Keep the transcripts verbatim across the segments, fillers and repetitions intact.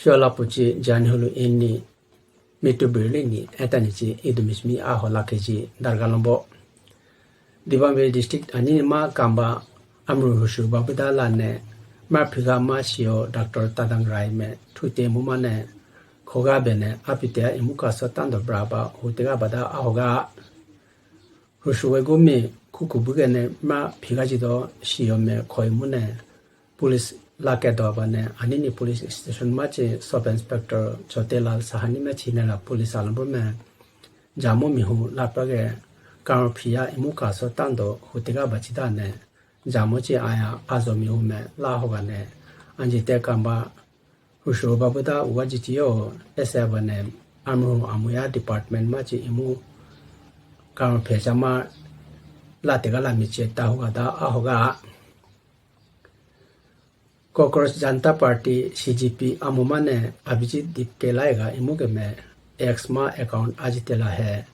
Tyola puchi jani hulu ini mitu birli ni etani chi idumismi aho lakiji dargalombo. Dibambe district anini ma kamba amru husu babuda lane ma phiga ma siyo Doctor Tadang Rai me thute mumane khoga bene apite imu kaso tando braba hutega bada ahoga. Husu wegumi kuku bugene ma phiga jido siyo me khoi mune police lake do bane anini police station machi Sub Inspector Chotelal Sahani me chinela police alambro me jamu mihu lapage karo phiya imu kaso tando hutega bachidane jamu chi aya azo mihu me la hogane anjite kamba husu babuda uwa jitiyo ese bane amru amuya department machi imu karo pheja ma la tega la miche ta hogada ahoga. Cockroach Janta Party, C J P, amumane Abhijit Dipke laiga imu keme X ma account ajitela he.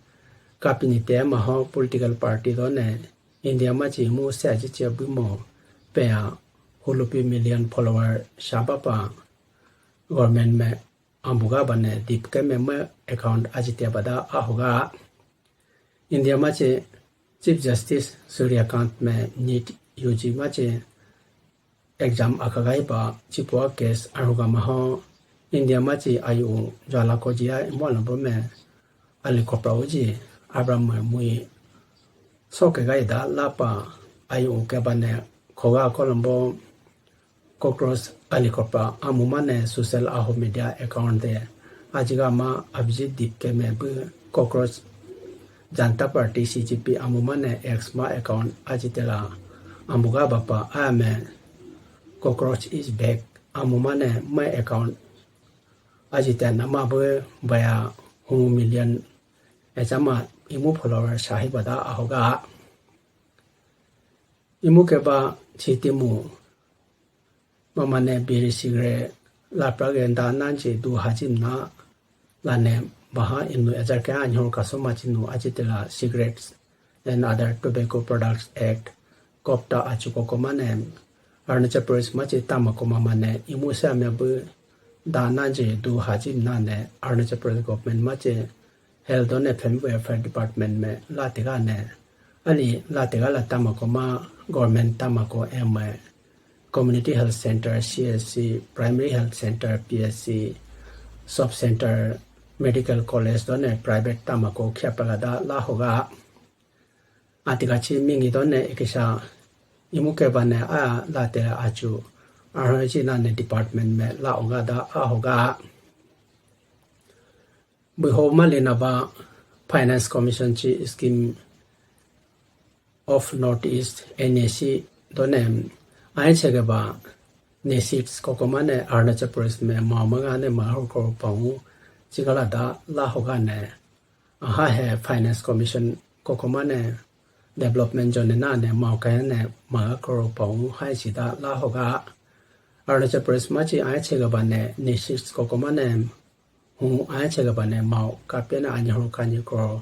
Kapini te maho political party done India machi imu se aji che bumo peya hulupi million follower shabapa government me ambuga bane Dipke me me account ajite bada ahoga. India machi Chief Justice Surya Kant me NEET U G machi exam akhagai pa chipua case aruga maho India machi ayu jala kojia imwala bome helicopter uji Abraham mui soke gaida lapa ayu kebane khoga kolombo Cockroach helicopter amumane social aho media account de ajiga ma Abhijit Dipke me bu Cockroach Janta Party, C J P, amumane X ma account ajitela ambuga bapa ame Cockroach is back amumane my account ajitena ma bu baya hu million echama imu follower sahi bada ahoga. Imu keba chitimu mamane biri cigarette lapra genda nanji du hajim na lane baha inu ejar ke anhor kasoma chinu ajitela Cigarettes and Other Tobacco Products Act, COPTA achuko komane Arunachal Pradesh machi tamako mamane imu se ame bu da nanji du hajim nane Arunachal Pradesh government machi Health and Family Welfare Department me latega ne. Ani latega la tamako ma government tamako M I, Community Health Center, C H C, Primary Health Center, P H C, Sub Center, Medical College done private tamako khiapala da la hoga. Atiga chi mingi done ikisa imu kebane a late achu arhoji nane department me la hoga da a hoga. Biho malina ba Finance Commission chi Scheme of North East, N E C, done ai chege ba NESEEDS kokomane Arunachal Pradesh me ma manga ne ma ho ko paungu chigala da la hoga ne. Aha he Finance Commission kokomane development zone na ne ma ka ne ma crore paungu hai chida la hoga. Arunachal Pradesh machi ai chega bane NESEEDS kokomane hu ai chega bane mau kapena anyi hor kani crore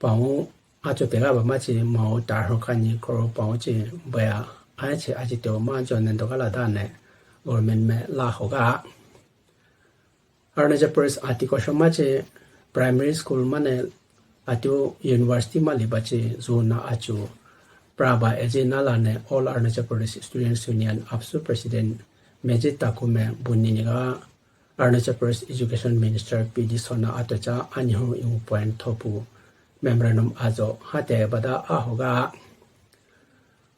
paungu acho tega ba machi mau tar hor kani crore paungu chi baya ai che aji teo ma zone dogala da ne government me la hoga. Arunachal Pradesh ati koshon machi primary school mane ati university mali bachi zuna achu praba eji nala ne All Arunachal Pradesh Students Union AAPSU President Majid Taku me buniniga Arunachal Pradesh Education Minister P D Sona atocha anyihu imu point thopu memorandum azo hate bada ahoga.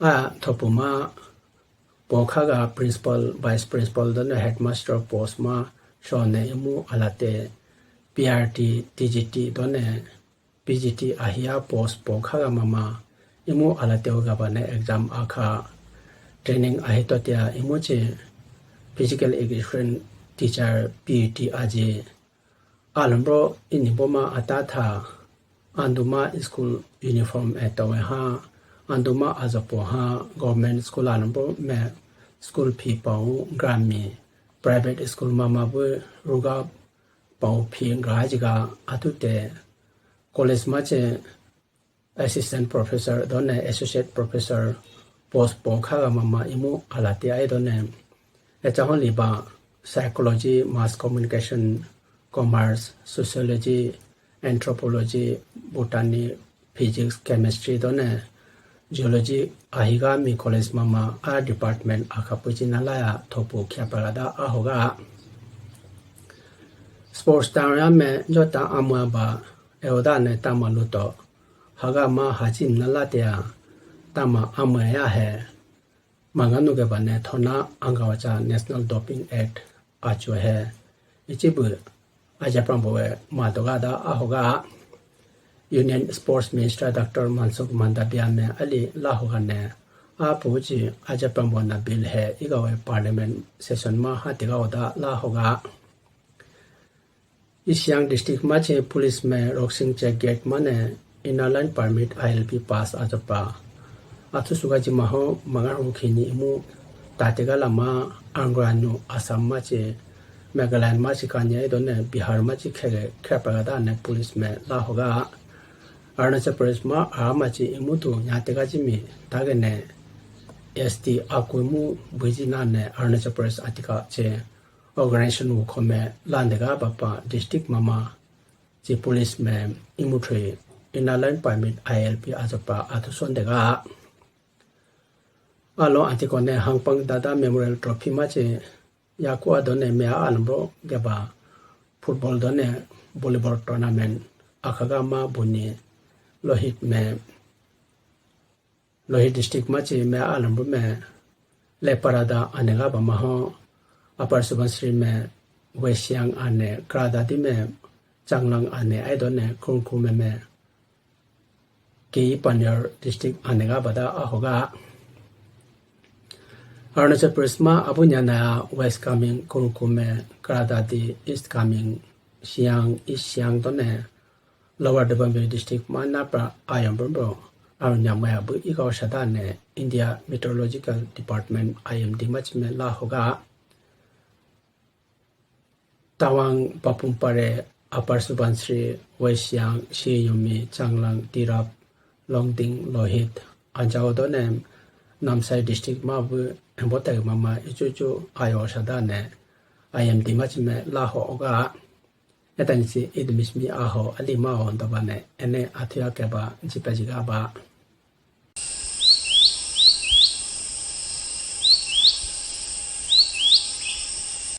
A thopu ma pokhaga principal, vice principal done headmaster post ma shone imu alate P R T, T G T done P G T ahiya post pokhaga mama imu alate ugabane exam akha training ahitotia imu che physical education teacher P E T aji. Alambro ini boma atatha anduma school uniform etowe ha anduma azapo ha government school alambro me school fee pau grami private school mama bu ruga pau phi ga jiga atute college mache assistant professor done associate professor post pokhaga mama imu alati ai done. Echa hon liba psychology, mass communication, commerce, sociology, anthropology, botany, physics, chemistry done geology ahiga mi college mama a department akha puji nalaya thopu khyapagada ahoga. Sports tang ya me jota amua ba eoda ne tama luto. Haga ma hachim nalatea tama amua ya he. Manganu ke bane thona angawacha National Doping Act achu he. Ichibu ajaprambo we matoga da ahoga. Union Sports Minister Doctor Mansukh Mandaviya me ali lahoga ne apu chi ajaprambo na bill he igawe parliament session ma hatiga oda lahoga. East Siang district ma che police me roksing check gate ma ne inner line permit I L P pass ajapa. Athu suga ji maho mangar hu khini imu tategala ma angranu Assam ma che Meghalaya ma che kanya ido ne Bihar ma che khege khyapagada ne police me lahoga. Arunachal Pradesh ma a ma che imu tu nyatega ji mi tage ne S T akuimu buji na ne Arunachal Pradesh atika che organization wu khome landega bapa district mama chi police me imuthui inner line permit I L P ajapa athu sondega. Alo antikone Hangpang Dada Memorial Trophy ma chi yaku adone me alambro geba football done volleyball tournament akhaga ma buni Lohit me Lohit district ma chi me alambro me Leparada anega ba maho Upper Subansiri me West Siang ane Kra Daadi me Changlang ane aido ne Kurkhu me me K E Panvel district anega bada ahoga. Arunachal Pradesh ma abunya na West Kameng, Kurkhu me Kra Daadi, East Kameng, Siang, East Siang to ne Lower Dibaung Valley district ma napra ayam bro arunya maya bu ikau shada ne India Meteorological Department I M D ma chi me lahoga. Tawang, Papum Pare, Upper Subansiri, West Siang, Shi Yomi, Changlang, Tirap, Longding, Lohit, Anjao done Namsai district ma bu embo tagi mama ichu chu ayo shada ne I M D ma chi me lahoga. Etani si idmismi aho ali ma ho doba ne ene athuya keba jipa jiga ba.